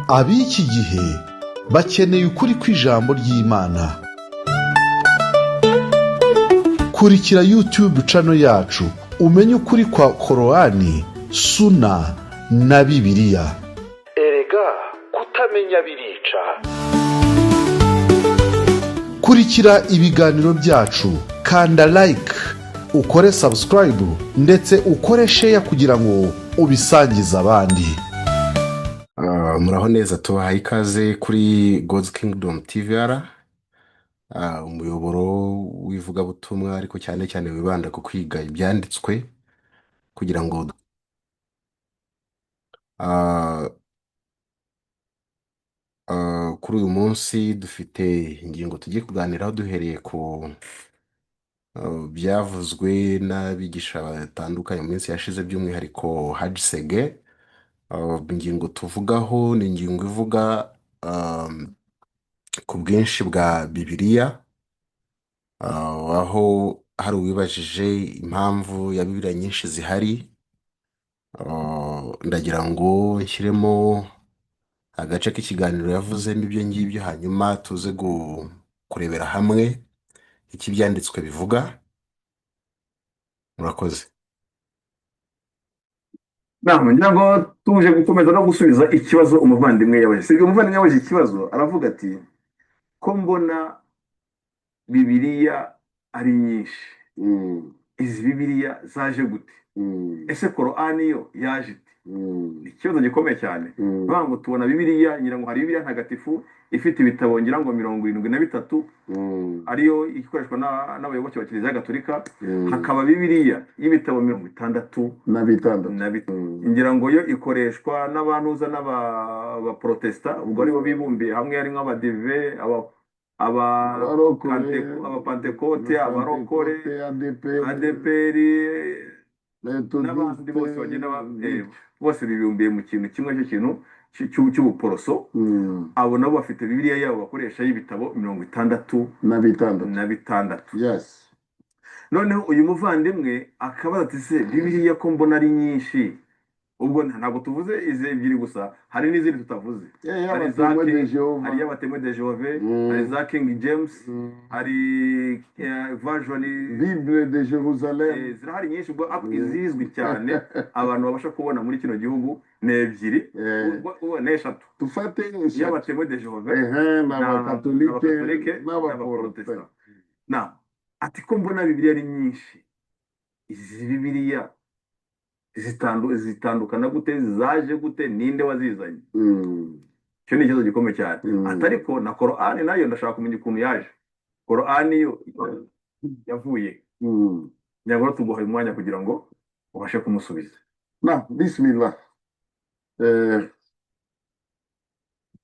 Ab'iki gihe bakeneye ukuri kw'ijambo ry'Imana. Kurikira YouTube channel yacu, umenye ukuri kwa Korowani, Suna na Bibiliya. Erega kutamenya birica. Kurikira ibiganiro byacu, kanda like, ukore subscribe, ndetse ukore share kugira ngo ubisangize abandi. Muraho neza, tubahaye ikaze kuri God's Kingdom TVR, umuyoboro w'ivugabutumwa ariko cyane cyane wibanda ku kwiga ibyanditswe kugira ngo kuri uyu munsi dufite ingingo tugiye kuganiraho duhereye ku byavuzwe n'abigisha batandukanye mu minsi yashize, by'umwihariko Haji Sege. Ingingo tuvugaho ni ingingo ivuga ku bwinshi bwa Bibiliya, aho hari uwibajije impamvu ya Bibiliya nyinshi zihari. Ndagira ngo nshyiremo agace k'ikiganiro yavuzemo ibyo ngibyo, hanyuma tuze kurebera hamwe icyo ibyanditswe bivuga. Murakoze. Naho ngira ngo tuje gukomeza no gusubiza ikibazo umuvandimwe yabajije. Sibyo, umuvandimwe yabajije ikibazo, aravuga ati: "Ko mbona Bibiliya ari nyinshi, izi Bibiliya zaje gute? Ese Korani yo yaje ite?" Ni ikibazo gikomeye cyane. Bavuga ngo tubona Bibiliya, ngira ngo hari Bibiliya ntagatifu ifite ibitabo ngira ngo 73, ariyo ikoreshwa n'abayoboke ba Kiliziya Gatolika. Hakaba Bibiliya y'ibitabo 66 na bitandatu. Na ngira ngo yo ikoreshwa n'abantuza n'abaprotesta, ubwo aribo bibumbiye hamwe, harimo abadive, aba abarokore, abapantekote, abarokore, ADPR, ADPR n'abandi bose bagenda bose bibumbiye mu kintu kimwe, cyo kintu cy'ubuporoso. Abo nabo bafite Bibiliya yabo bakoresha y'ibitabo 66 na bitandatu. Na bitandatu. Yes. Noneho uyu muvandimwe akabaza ati: "Se Bibiliya ko mbona ari nyinshi?" Ubwo ntabwo tuvuze izi ebyiri gusa, hari n'izindi tutavuze. Hari za y'aba Témoins de Jéhovah. Hari iy'aba Témoins de Jéhovah, hari za King James, hari version Bible de Jérusalem. Zirahari nyinshi. Ubwo ariko izizwi cyane abantu babasha kubona muri kino gihugu ni ebyiri, ubwo ni eshatu. Dufate eshatu. Iy'aba Témoins de Jéhovah, n'abakatolike, n'abakatolike, n'abaporotesitanti. n'abaporotesitanti. Na ati: "Ko mbona Bibiliya ari nyinshi, izi Bibiliya zitandukana gute? Zaje gute? Ninde wazizanye?" Icyo ni ikibazo gikomeye cyane. Ati: "Ariko na Korani nayo ndashaka kumenya ukuntu yaje. Korani yo yavuye?" Nyamara tuguhaye umwanya kugira ngo ubashe kumusubiza. Na bismillah.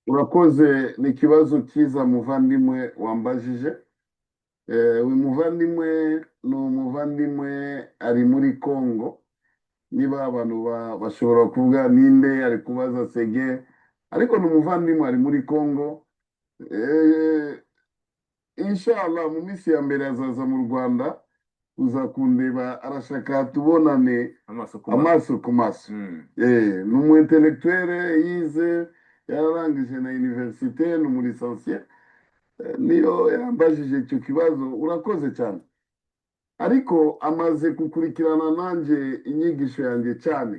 Urakoze, ni ikibazo cyiza muvandimwe wambajije. Uyu muvandimwe ni umuvandimwe ari muri Congo. Niba abantu bashobora kuvuga ninde ari kubaza Sege, ariko ni umuvandimwe ari muri Congo. Inshallah mu minsi ya mbere azaza mu Rwanda kuza kundeba, arashaka tubonane amaso ku maso. Amaso ku maso. Ni umu intellectuel, yize, yararangije na université, ni umu licencié. Niyo yambajije icyo kibazo. Urakoze cyane, ariko amaze gukurikirana nanjye inyigisho yanjye cyane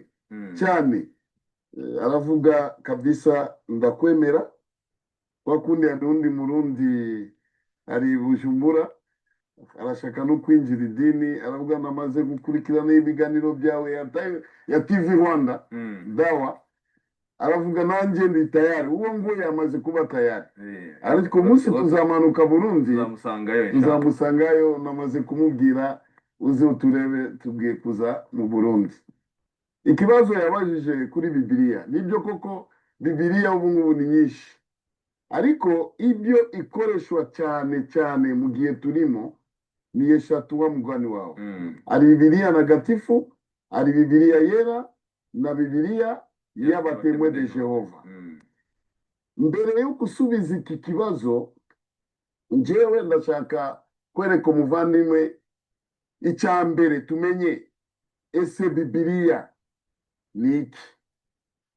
cyane. Aravuga kabisa: "Ndakwemera." Kwa kundi hari undi Murundi ari Bujumbura, arashaka no kwinjira idini, aravuga: "Namaze gukurikirana ibiganiro byawe ya TV Rwanda dawa." Aravuga: "Nanjye ndi tayari." Uwo nguwo yamaze kuba tayari, ariko umunsi tuzamanuka Burundi tuzamusangayo, inshallah. Tuzamusangayo. Namaze kumubwira: "Uze uturebe, tubwiye kuza mu Burundi." Ikibazo yabajije kuri Bibiliya, nibyo koko Bibiliya ubu ngubu ni nyinshi, ariko ibyo ikoreshwa cyane cyane mu gihe turimo ni eshatu, wa mugani wawe. Hari Bibiliya ntagatifu, hari Bibiliya yera na Bibiliya y'aba Témoins de Jéhovah. Mbere yo gusubiza iki kibazo, njyewe ndashaka kwereka umuvandimwe icya mbere tumenye: ese Bibiliya ni iki?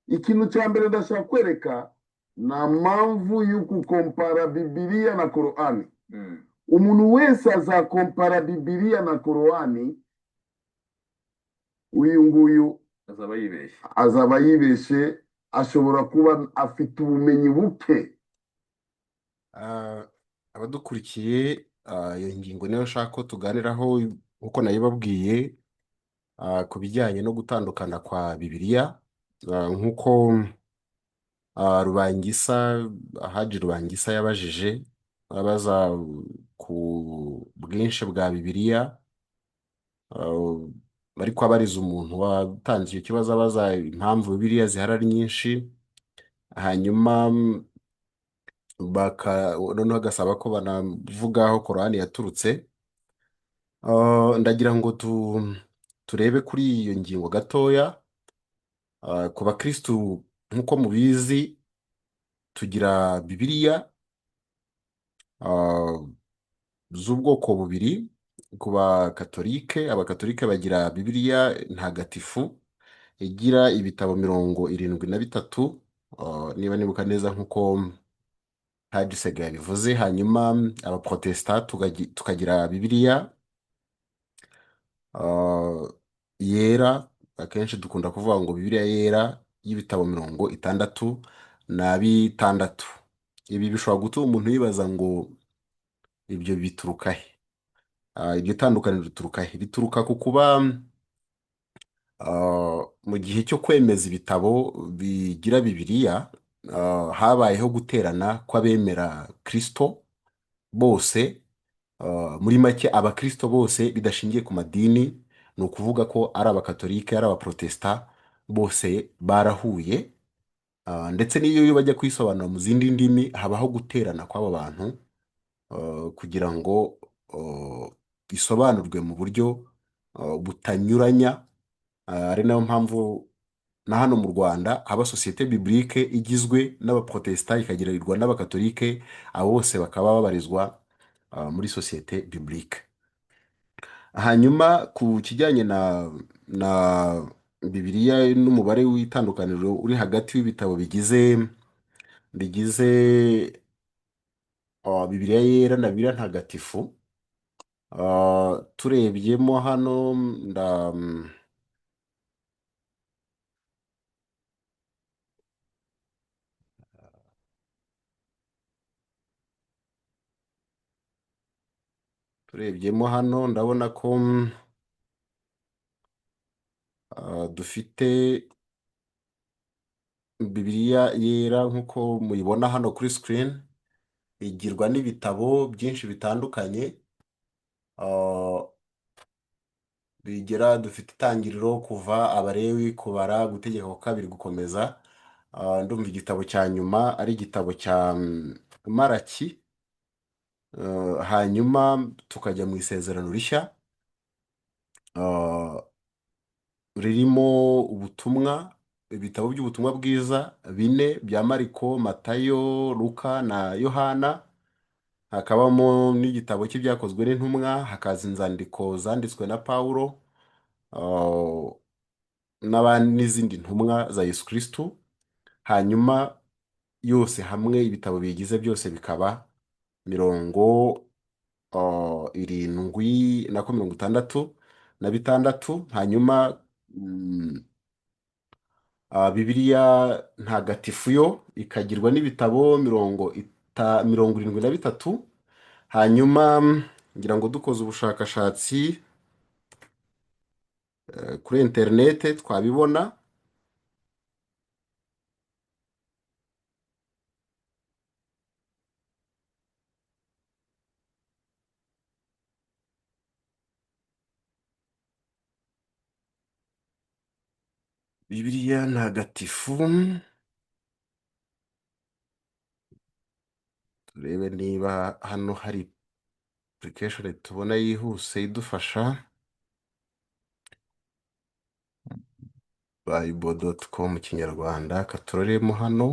Ikintu cya mbere ndashaka kwereka Nta mpamvu yo gukompara Bibiliya na Korani. Umuntu wese azakompara Bibiliya na Korani, uyu nguyu azaba yibeshye. Azaba yibeshye, ashobora kuba afite ubumenyi buke. Abadukurikiye, iyo ngingo niyo nshaka ko tuganiraho nk'uko nayibabwiye, ku bijyanye no gutandukana kwa Bibiliya, nk'uko Rubangisa, Haji Rubangisa yabajije abaza ku bwinshi bwa Bibiliya, ariko abariza umuntu watanze icyo kibazo abaza impamvu Bibiliya zihari ari nyinshi, hanyuma noneho agasaba ko banavuga aho Korani yaturutse. Ndagira ngo turebe kuri iyo ngingo gatoya. Ku bakristu nk'uko mubizi tugira Bibiliya z'ubwoko bubiri. Ku bakatolike, abakatolike bagira Bibiliya ntagatifu igira ibitabo 73, niba nibuka neza nk'uko Haji Sega yabivuze. Hanyuma abaprotesta tukagira Bibiliya yera, akenshi dukunda kuvuga ngo Bibiliya yera y'ibitabo 66. Ibi bishobora gutuma umuntu yibaza ngo ibyo bituruka he? Iryo tandukaniro rituruka he? Rituruka ku kuba mu gihe cyo kwemeza ibitabo bigira Bibiliya, habayeho guterana kw'abemera Kristo bose, muri make abakristo bose bidashingiye ku madini, ni ukuvuga ko ari abakatolike, ari abaprotesta, bose barahuye. Ndetse n'iyo bajya kuyisobanura mu zindi ndimi habaho guterana kw'abo bantu, kugira ngo isobanurwe mu buryo butanyuranya. Ari nayo mpamvu na hano mu Rwanda haba Société Biblique igizwe n'abaprotesta ikagirirwa n'abakatolike, abo bose bakaba babarizwa muri Société Biblique. Hanyuma ku kijyanye na Bibiliya n'umubare w'itandukaniro uri hagati w'ibitabo bigize Bibiliya yera na Bibiliya ntagatifu, turebyemo hano turebyemo hano ndabona ko dufite Bibiliya yera nk'uko muyibona hano kuri screen, igirwa n'ibitabo byinshi bitandukanye. Bigera dufite Itangiriro, Kuva, Abalewi, Kubara, Gutegeka kwa Kabiri, Gukomeza. Ndumva igitabo cya nyuma ari igitabo cya Maraki. Hanyuma tukajya mu Isezerano Rishya, ririmo ubutumwa, ibitabo by'ubutumwa bwiza bine bya Mariko, Matayo, Luka na Yohana, hakabamo n'igitabo cy'Ibyakozwe n'Intumwa, hakaza inzandiko zanditswe na Pawulo, n'abandi n'izindi ntumwa za Yesu Kristo. Hanyuma yose hamwe ibitabo bigize byose bikaba 76 nako 66. Hanyuma Bibiliya ntagatifu yo ikagirwa n'ibitabo 73. Hanyuma ngira ngo dukoze ubushakashatsi kuri interinete twabibona. Bibiliya ntagatifu, turebe niba hano hari application tubona yihuse idufasha. Bible.com mu Kinyarwanda, katuroremo hano.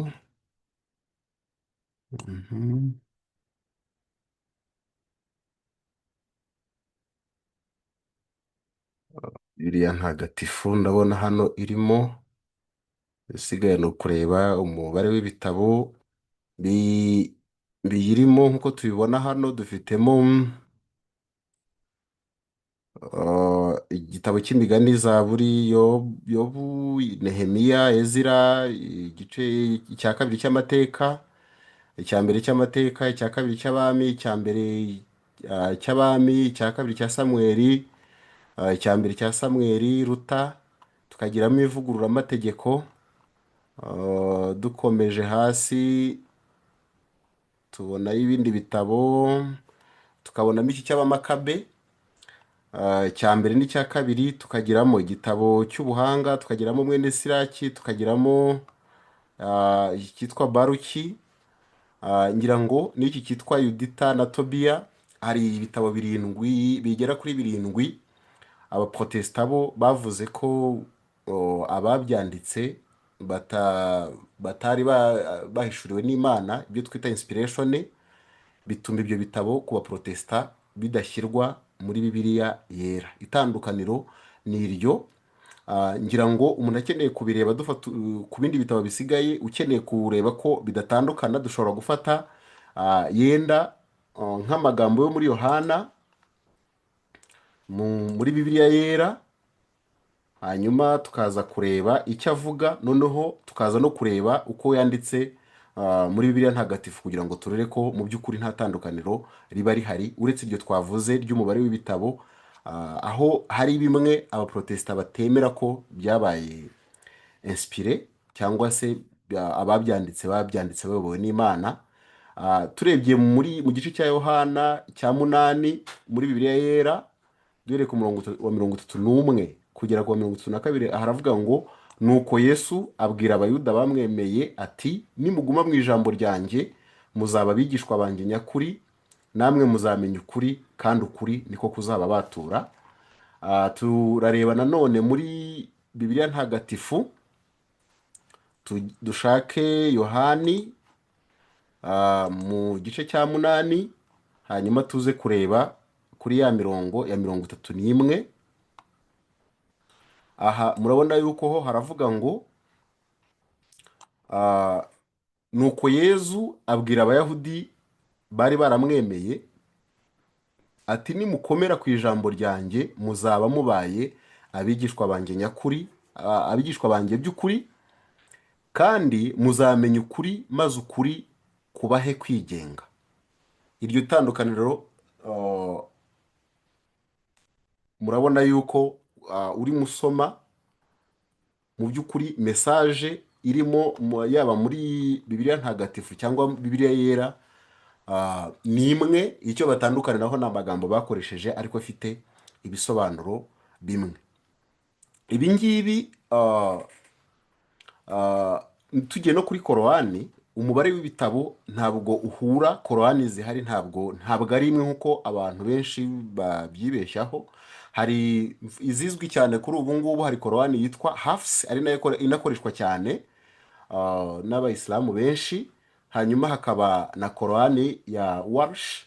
Bibiliya ntagatifu ndabona hano irimo, isigaye ni ukureba umubare w'ibitabo. bi- biyirimo nk'uko tubibona hano dufitemo igitabo cy'imigani, Zaburi, Yobu, Nehemiya, Ezira, igice cya kabiri cy'amateka, icya mbere cy'amateka, icya kabiri cy'abami, icya mbere cy'abami, icya kabiri cya Samweli, icya mbere cya Samweli, Ruta, tukagiramo ivugururamategeko. Dukomeje hasi tubonayo ibindi bitabo, tukabonamo iki cy'Abamakabe, icya mbere n'icya kabiri, tukagiramo igitabo cy'ubuhanga, tukagiramo mwene Siraki, tukagiramo icyitwa Baruki, ngira ngo n'iki cyitwa Yudita na Tobiya. Hari ibitabo birindwi, bigera kuri birindwi. Abaprotesita bo bavuze ko ababyanditse batari bahishuriwe n'Imana, ibyo twita inspiration, bituma ibyo bitabo ku baprotesita bidashyirwa muri Bibiliya Yera. Itandukaniro ni iryo. Ngira ngo umuntu akeneye kubireba, dufata ku bindi bitabo bisigaye, ukeneye kureba ko bidatandukana, dushobora gufata yenda nk'amagambo yo muri Yohana muri Bibiliya Yera, hanyuma tukaza kureba icyo avuga, noneho tukaza no kureba uko yanditse muri Bibiliya Ntagatifu, kugira ngo turebe ko mu by'ukuri nta tandukaniro riba rihari uretse iryo twavuze ry'umubare w'ibitabo, aho hari bimwe abaprotesita batemera ko byabaye inspiré cyangwa se ababyanditse babyanditse bayobowe n'Imana. Turebye mu gice cya Yohana cya 8 muri Bibiliya Yera, duhereye ku murongo wa 31 kugera ku wa 32, haravuga ngo: "Nuko Yesu abwira Abayuda bamwemeye ati: 'Nimuguma mu ijambo ryanjye muzaba abigishwa banjye nyakuri, namwe muzamenya ukuri, kandi ukuri niko kuzababatura.'" Turareba nanone muri Bibiliya Ntagatifu, dushake Yohani mu gice cya 8, hanyuma tuze kureba kuri ya mirongo ya 31. Aha murabona yuko ho haravuga ngo: "Nuko Yezu abwira Abayahudi bari baramwemeye ati: 'Nimukomera ku ijambo ryanjye muzaba mubaye abigishwa banjye nyakuri, abigishwa banjye by'ukuri, kandi muzamenya ukuri, maze ukuri kubahe kwigenga.'" Iryo tandukaniro, murabona yuko urimo usoma mu by'ukuri message irimo yaba muri Bibiliya Ntagatifu cyangwa Bibiliya Yera ni imwe. Icyo batandukaniraho ni amagambo bakoresheje, ariko afite ibisobanuro bimwe. Ibi ngibi, tugiye no kuri Korowani, umubare w'ibitabo ntabwo uhura. Korowani zihari ntabwo ari imwe nk'uko abantu benshi babyibeshyaho. Hari izizwi cyane kuri ubu ngubu, hari Korowani yitwa Hafs, ari nayo inakoreshwa cyane n'Abayisilamu benshi, hanyuma hakaba na Korowani ya Warsh.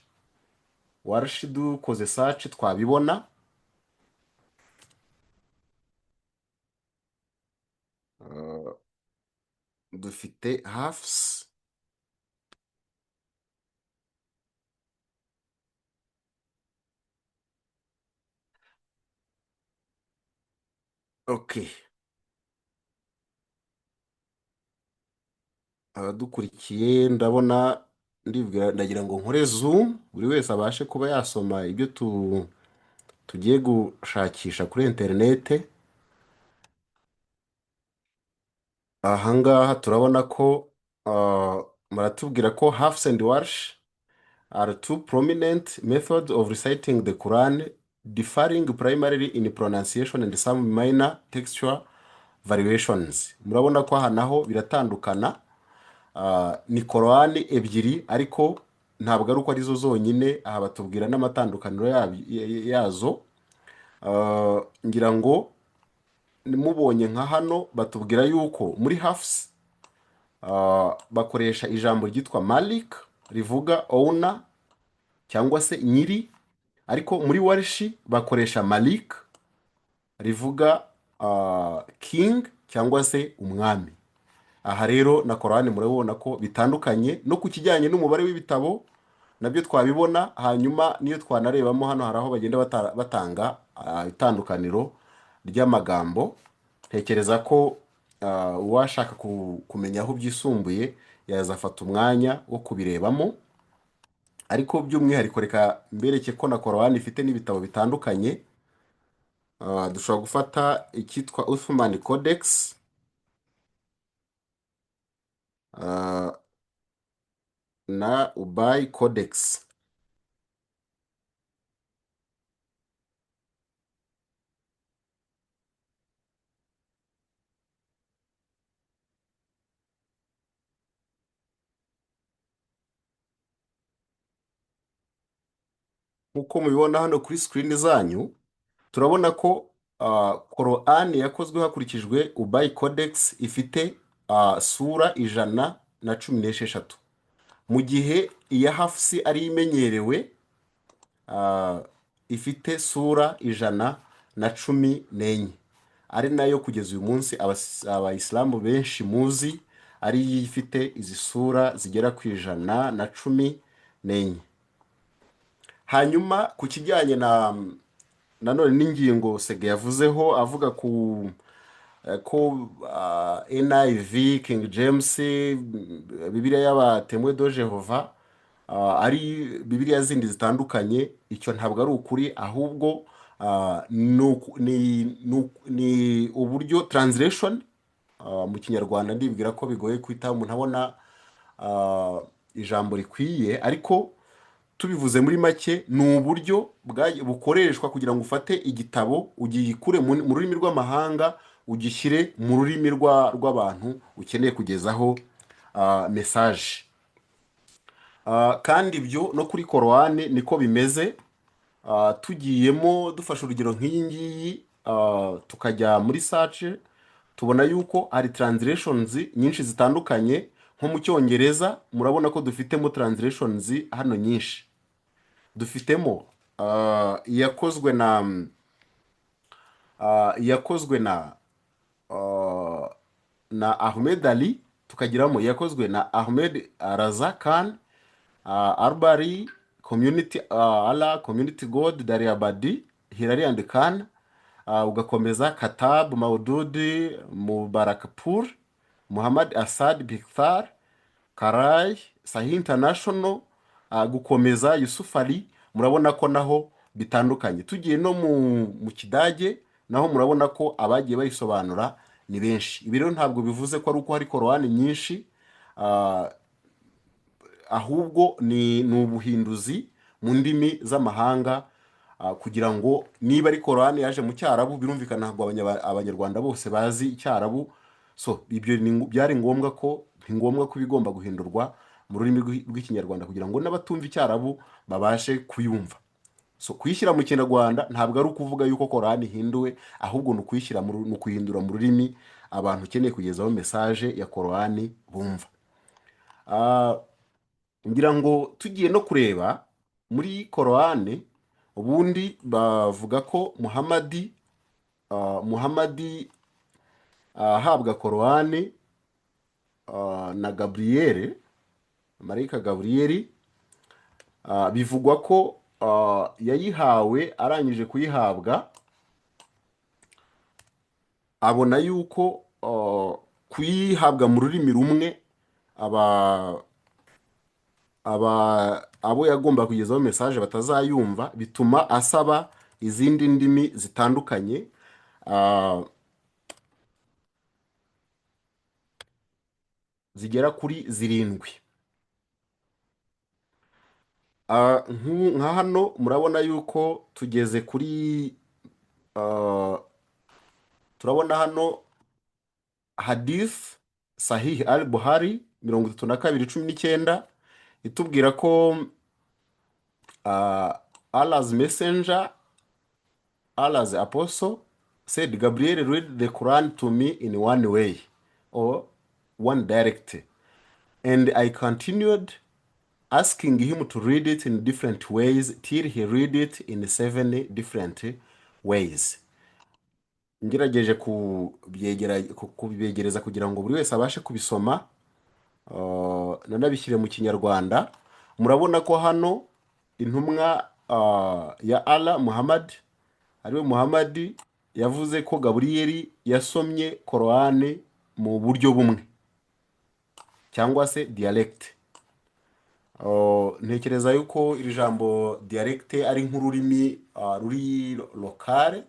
Warsh dukoze search twabibona. Dufite Hafs. Okay, abadukurikiye, ndabona ndibwira, ndagira ngo nkore zoom, buri wese abashe kuba yasoma ibyo tugiye gushakisha kuri interinete. Ahangaha turabona ko baratubwira ko Hafs and Warsh are two prominent methods of reciting the Quran, differing primarily in pronunciation and some minor textual variations. Murabona ko aha naho biratandukana. Ni Korowani ebyiri, ariko ntabwo ari uko arizo zonyine. Aha batubwira n'amatandukaniro yazo. Ngira ngo mubonye nka hano batubwira yuko muri Hafs bakoresha ijambo ryitwa Malik, rivuga owner cyangwa se nyiri, ariko muri Warishi bakoresha Malik, rivuga king cyangwa se umwami. Aha rero na Korani murabibona ko bitandukanye no ku kijyanye n'umubare w'ibitabo nabyo twabibona. Hanyuma niyo twanarebamo hano hari aho bagenda batanga itandukaniro ry'amagambo. Ntekereza ko uwashaka kumenya aho byisumbuye yazafata umwanya wo kubirebamo, ariko by'umwihariko reka mbereke ko na Korani ifite n'ibitabo bitandukanye. Dushobora gufata icyitwa Uthman Codex na Ubay Codex. Nk'uko mubibona hano kuri screen zanyu, turabona ko Korani yakozwe hakurikijwe Ubay Codex ifite sura 116, mu gihe iya Hafusi ari imenyerewe ifite sura 114, ari nayo kugeza uyu munsi abayisilamu benshi muzi ari yo ifite izi sura zigera ku 114. Hanyuma ku kijyanye na nanone n'ingingo Sege yavuzeho avuga ku ko NIV, King James, Bibiliya y'abatemwe do Jehova ari Bibiliya zindi zitandukanye, icyo ntabwo ari ukuri, ahubwo ni uburyo translation mu Kinyarwanda ndibwira ko bigoye kwita umuntu abona ijambo rikwiye, ariko tubivuze muri make ni uburyo bukoreshwa kugira ngo ufate igitabo ugikure mu rurimi rw'amahanga ugishyire mu rurimi rw'abantu ukeneye kugezaho message. Kandi ibyo no kuri Korowani niko bimeze. Tugiyemo dufashe urugero nk'iyi ngiyi, tukajya muri search, tubona yuko hari translations nyinshi zitandukanye. Nko mu Cyongereza murabona ko dufitemo translations hano nyinshi. Dufitemo iyakozwe na iyakozwe na na Ahmed Ali, tukagiramo iyakozwe na Ahmed Raza Khan, Arbari Community, Allah Community God Dariabadi Hilary and Khan, ugakomeza Katab Maududi Mubarakpur Muhammad Asad Bikthar Karai Sahih International, gukomeza Yusuf Ali. Murabona ko naho bitandukanye. Tugiye no mu Kidage naho murabona ko abagiye bayisobanura ni benshi. Ibi rero ntabwo bivuze ko ari uko hari Korowani nyinshi, ahubwo ni ubuhinduzi mu ndimi z'amahanga, kugira ngo niba ari Korowani yaje mu Cyarabu, birumvikana ntabwo Abanyarwanda bose bazi Icyarabu. So ibyo byari ngombwa ko ni ngombwa ko bigomba guhindurwa mu rurimi rw'Ikinyarwanda kugira ngo n'abatumva Icyarabu babashe kuyumva. So kuyishyira mu Kinyarwanda ntabwo ari ukuvuga yuko Korani ihinduwe, ahubwo ni ukuyishyira ni ukuyihindura mu rurimi abantu ukeneye kugezaho message ya Korani bumva. Ngira ngo tugiye no kureba muri Korani, ubundi bavuga ko Muhammadi ahabwa Korani na Gabriel, Marayika Gabriel, bivugwa ko yayihawe, arangije kuyihabwa abona yuko kuyihabwa mu rurimi rumwe abo yagomba kugezaho message batazayumva, bituma asaba izindi ndimi zitandukanye, zigera kuri 7. Nka hano murabona yuko tugeze kuri, turabona hano Hadith Sahih al Buhari 32:19 itubwira ko Allah's messenger, Allah's apostle said Gabriel read the Quran to me in one way or one direct, and I continued asking him to read it in different ways till he read it in 7 different ways. Ngerageje kubibegereza kugira ngo buri wese abashe kubisoma, nanabishyire mu Kinyarwanda. Murabona ko hano intumwa ya Allah Muhammad, ariwe Muhammad, yavuze ko Gaburiyeli yasomye Korowani mu buryo bumwe cyangwa se dialecte. Ntekereza yuko iri jambo dialecte ari nk'ururimi ruri locale.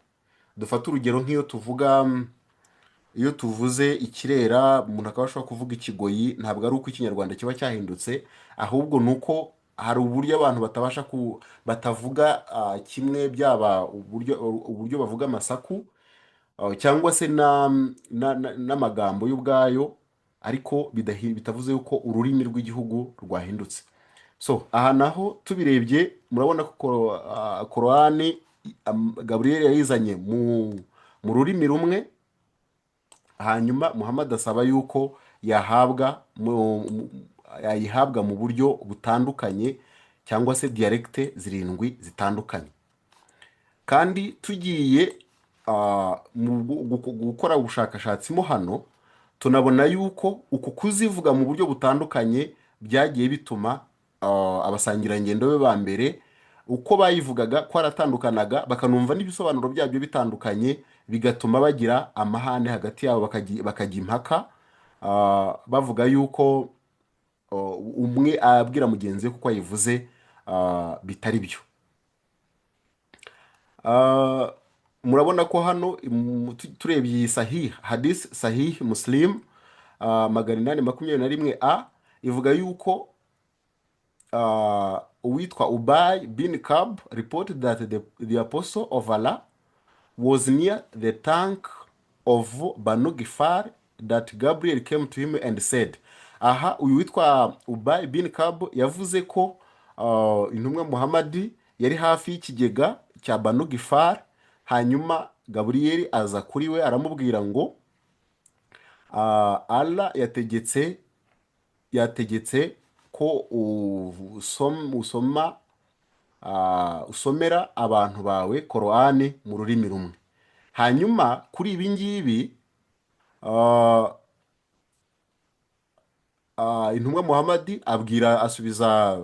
Dufate urugero nk'iyo tuvuga iyo tuvuze ikirera, umuntu akaba ashobora kuvuga ikigoyi, ntabwo ari uko Ikinyarwanda kiba cyahindutse, ahubwo ni uko hari uburyo abantu batabasha batavuga kimwe, byaba uburyo bavuga amasaku cyangwa se n'amagambo y'ubwayo, ariko bitavuze yuko ururimi rw'igihugu rwahindutse. So aha naho tubirebye murabona ko Korowani Gaburiyeli yayizanye mu rurimi rumwe, hanyuma Muhammad asaba yuko yayihabwa mu buryo butandukanye cyangwa se dialecte zirindwi zitandukanye. Kandi tugiye mu gukora ubushakashatsi mo hano, tunabona yuko uku kuzivuga mu buryo butandukanye byagiye bituma abasangirangendo be ba mbere uko bayivugaga kwaratandukanaga, bakanumva n'ibisobanuro byabyo bitandukanye, bigatuma bagira amahane hagati yabo, bakajya impaka, bavuga yuko umwe abwira mugenzi we kuko ayivuze bitari byo. Murabona ko hano turebye iyi sahih hadith Sahih Muslim 821 a ivuga yuko uwitwa Ubay bin Kab reported that the apostle of Allah was near the tank of Banu Gifar that Gabriel came to him and said. Aha uyu witwa Ubay bin Kab yavuze ko intumwa Muhammad yari hafi y'ikigega cya Banu Gifar, hanyuma Gaburiyeli aza kuri we aramubwira ngo Allah yategetse ko usoma usomera abantu bawe Korowani mu rurimi rumwe. Hanyuma kuri ibi ngibi intumwa Muhammad abwira asubiza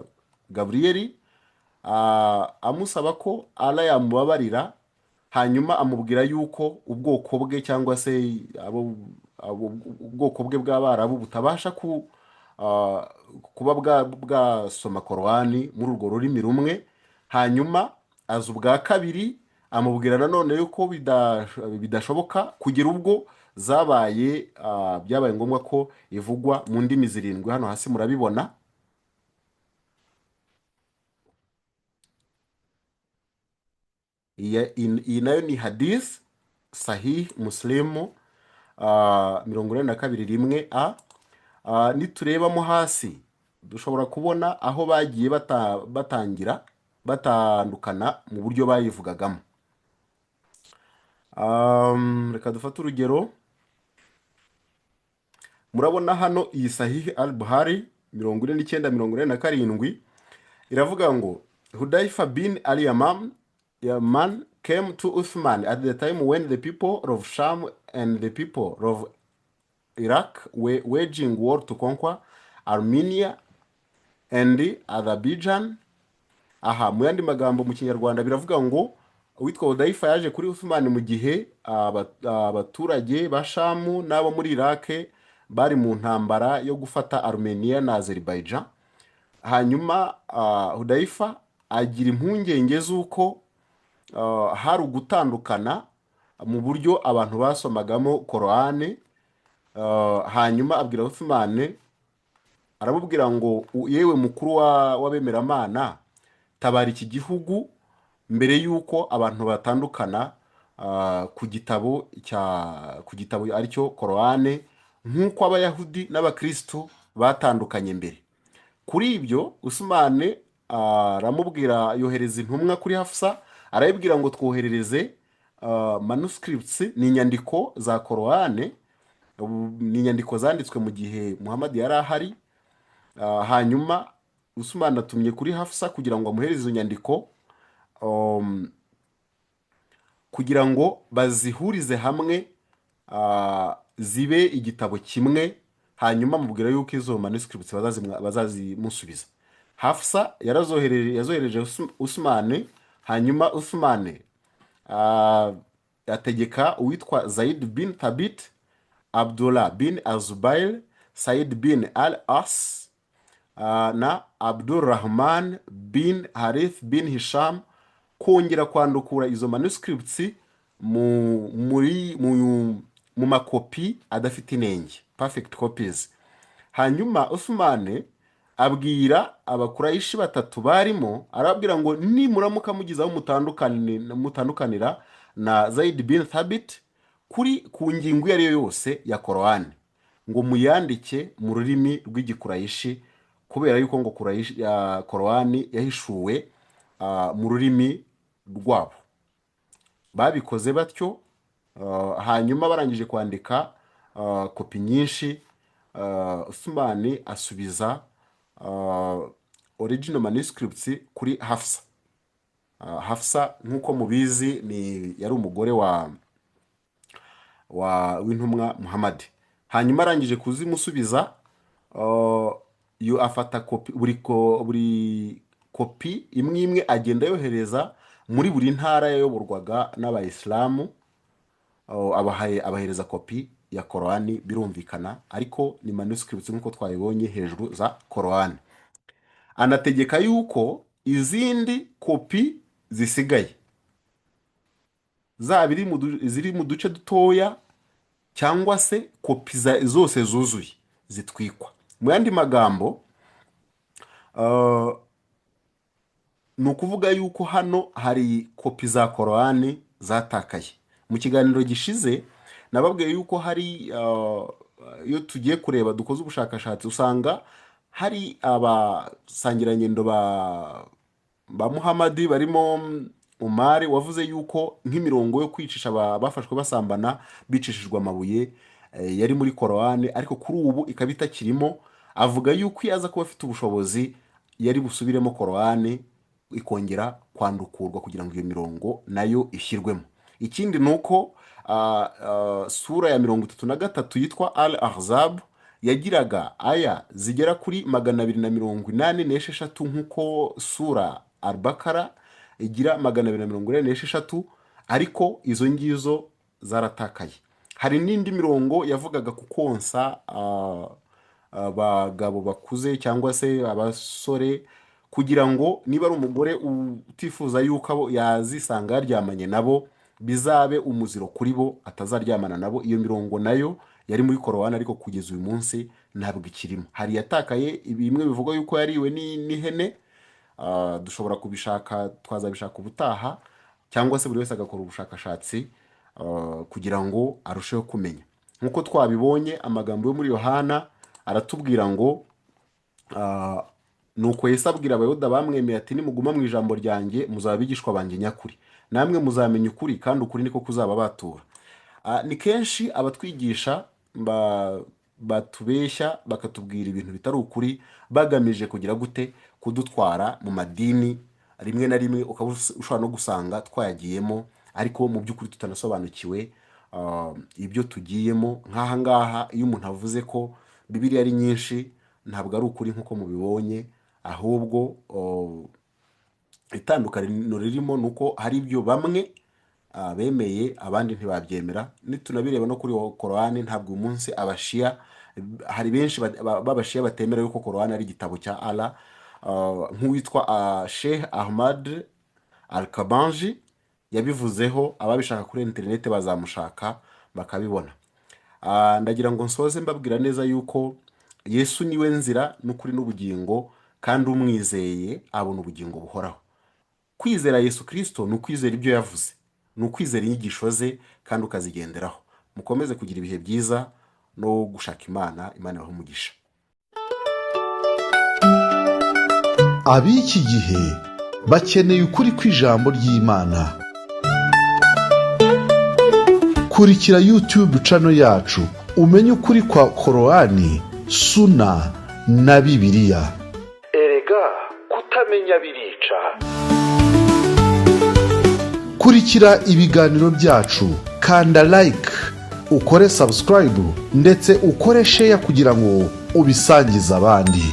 Gaburiyeli amusaba ko Allah yamubabarira, hanyuma amubwira yuko ubwoko bwe cyangwa se ubwoko bwe bw'Abarabu butabasha kuba bwasoma Korowani muri urwo rurimi rumwe. Hanyuma aza ubwa kabiri amubwira nanone yuko bidashoboka, kugera ubwo byabaye ngombwa ko ivugwa mu ndimi zirindwi. Hano hasi murabibona. Iyi nayo ni hadith Sahih Muslimu 42 1 a. Niturebamo hasi dushobora kubona aho bagiye batangira batandukana mu buryo bayivugagamo. Reka dufate urugero. Murabona hano iyi Sahih al-Bukhari 49 47 iravuga ngo Hudaifa bin Ali Yaman came to Uthman at the time when the people of Sham and the people of Iraq were waging war to conquer Armenia and Azerbaijan. Aha mu yandi magambo mu Kinyarwanda biravuga ngo uwitwa Hudaifa yaje kuri Uthman mu gihe abaturage ba Shamu n'abo muri Iraq bari mu ntambara yo gufata Armenia na Azerbaijan. Hanyuma Hudaifa agira impungenge z'uko hari ugutandukana mu buryo abantu basomagamo Korowani. Hanyuma abwira Uthman, aramubwira ngo yewe mukuru w'abemeramana, tabara iki gihugu mbere y'uko abantu batandukana ku gitabo aricyo Korowani, nk'uko Abayahudi n'Abakristo batandukanye mbere. Kuri ibyo Usumane aramubwira, yohereza intumwa kuri Hafsa, arayibwira ngo twoherereze manuscripts, ni inyandiko za Korowani, ni inyandiko zanditswe mu gihe Muhammad yari ahari. Hanyuma Usumani atumye kuri Hafsa kugira ngo amuhereze izo nyandiko. Kugira ngo bazihurize hamwe, zibe igitabo kimwe. Hanyuma mubwira yuko izo manuscripts bazazimusubiza. Hafsa yarazohereje, yazohereje Usmani. Hanyuma Usmani ategeka uwitwa Zaid bin Thabit, Abdullah bin Azubair, Said bin Al As na Abdurrahman bin Harith bin Hisham kongera kwandukura izo manuscripts mu muri mu, mu makopi adafite inenge, perfect copies. Hanyuma Usmane abwira Abakurayishi batatu barimo, arababwira ngo nimuramuka mugize aho mutandukanira na Zaid bin Thabit ku ngingo iyo ari yo yose ya Korowani, ngo muyandike mu rurimi rw'Igikurayishi, kubera yuko ngo Korowani yahishuwe mu rurimi rwabo. Babikoze batyo. Hanyuma barangije kwandika kopi nyinshi, Usmani asubiza original manuscripts kuri Hafsa. Hafsa, nk'uko mubizi, ni yari umugore wa w'intumwa Muhammad. Hanyuma arangije kuzimusubiza, yo afata kopi, buri kopi imwe imwe agenda yohereza muri buri ntara yayoborwaga n'Abayisilamu, abahereza kopi ya Korowani. Birumvikana, ariko ni manuscripts nk'uko twabibonye hejuru za Korowani. Anategeka yuko izindi kopi zisigaye, zaba iziri mu duce dutoya cyangwa se kopi zose zuzuye, zitwikwa. Mu yandi magambo, ni ukuvuga yuko hano hari kopi za Korowani zatakaye. Mu kiganiro gishize nababwiye yuko hari, iyo tugiye kureba, dukoze ubushakashatsi, usanga hari abasangirangendo ba Muhamadi barimo Umari wavuze yuko nk'imirongo yo kwicisha bafashwe basambana bicishijwe amabuye yari muri Korowani, ariko kuri ubu ikaba itakirimo. Avuga yuko iyo aza kuba afite ubushobozi yari busubiremo Korowani ikongera kwandukurwa kugira ngo iyo mirongo nayo ishyirwemo. Ikindi ni uko sura ya 33 yitwa Al Ahzab yagiraga aya zigera kuri 286, nk'uko sura Al-Bakara igira 286, ariko izo ngizo zaratakaye. Hari n'indi mirongo yavugaga ku konsa abagabo bakuze cyangwa se abasore, kugira ngo niba ari umugore utifuza yuko abo yazisanga yaryamanye nabo, bizabe umuziro kuri bo, atazaryamana nabo. Iyo mirongo nayo yari muri Korowani, ariko kugeza uyu munsi ntabwo ikirimo. Hari iyatakaye, bimwe bivugwa yuko yariwe n'ihene. Dushobora kubishaka, twazabishaka ubutaha, cyangwa se buri wese agakora ubushakashatsi kugira ngo arusheho kumenya. Nk'uko twabibonye, amagambo yo muri Yohana aratubwira ngo nuko Yesu abwira Abayuda bamwemeye ati: "Nimuguma mu ijambo ryanjye muzaba abigishwa banjye nyakuri, namwe muzamenya ukuri, kandi ukuri niko kuzababatura." Ni kenshi abatwigisha batubeshya, bakatubwira ibintu bitari ukuri, bagamije kugira gute? Kudutwara mu madini. Rimwe na rimwe ukaba ushobora no gusanga twayagiyemo, ariko mu by'ukuri tutanasobanukiwe ibyo tugiyemo. Nk'aha ngaha, iyo umuntu avuze ko Bibiliya ari nyinshi, ntabwo ari ukuri nk'uko mubibonye. Ahubwo itandukaniro ririmo ni uko hari ibyo bamwe bemeye, abandi ntibabyemera. Nitunabireba no kuri Korowani, ntabwo uyu munsi Abashiya, hari benshi b'Abashiya batemera yuko Korowani ari igitabo cya Allah. Nk'uwitwa Sheikh Ahmad Al-Kabanji yabivuzeho. Ababishaka kuri interineti bazamushaka bakabibona. Ndagira ngo nsoze mbabwira neza yuko Yesu niwe nzira n'ukuri n'ubugingo, kandi umwizeye abona ubugingo buhoraho. Kwizera Yesu Kirisito ni ukwizera ibyo yavuze, ni ukwizera inyigisho ze kandi ukazigenderaho. Mukomeze kugira ibihe byiza no gushaka Imana. Imana ibahe umugisha. Ab'iki gihe bakeneye ukuri kw'ijambo ry'Imana. Kurikira YouTube channel yacu umenye ukuri kwa Korowani, Suna na Bibiliya. Erega kutamenya birica. Kurikira ibiganiro byacu, kanda like, ukore subscribe, ndetse ukore share kugira ngo ubisangize abandi.